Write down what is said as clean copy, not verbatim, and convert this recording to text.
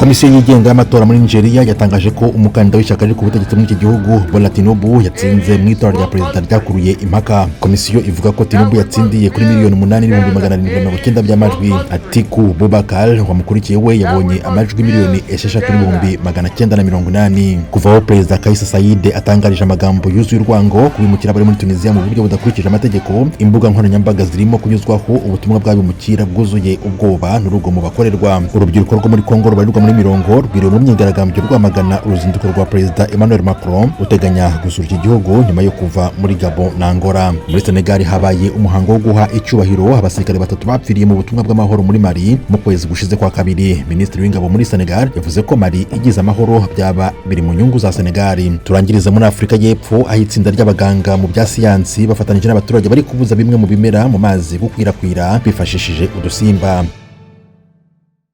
Komisiyo yigenga y'amatora muri Nigeria yatangaje ko umukandida w'ishyaka riri ku butegetsi muri iki gihugu, Bola Tinubu, yatsinze mu itora rya perezida ryakuruye impaka. Komisiyo ivuga ko Tinubu yatsindiye kuri 8,790,000 by'amajwi. Atiku Abubakar wamukurikiye we yabonye amajwi 6,980,000. Kuva aho Perezida Kais Saied atangarije amagambo yuzuye urwango ku bimukira bari muri Tunisia mu buryo budakurikije amategeko, imbuga nkoranyambaga zirimo kunyuzwaho ubutumwa bw'abimukira bwuzuye ubwoba n'urugomo bakorerwa. Urubyiruko rwo muri Kongo rubarirwa muri mirongo rwiriwe mu myigaragambyo rwamagana uruzinduko rwa Perezida Emmanuel Macron uteganya gusura iki gihugu nyuma yo kuva muri Gabon na Angola. Muri Senegal habaye umuhango wo guha icyubahiro abasirikare batatu bapfiriye mu butumwa bw'amahoro muri Mali mu kwezi gushize kwa kabiri. Minisitiri w'ingabo muri Senegal yavuze ko Mali igize amahoro byaba biri mu nyungu za Senegal. Turangiriza muri Afurika y'Epfo, aho itsinda ry'abaganga mu bya siyansi bafatanyije n'abaturage bari kubuza bimwe mu bimera mu mazi gukwirakwira bifashishije udusimba.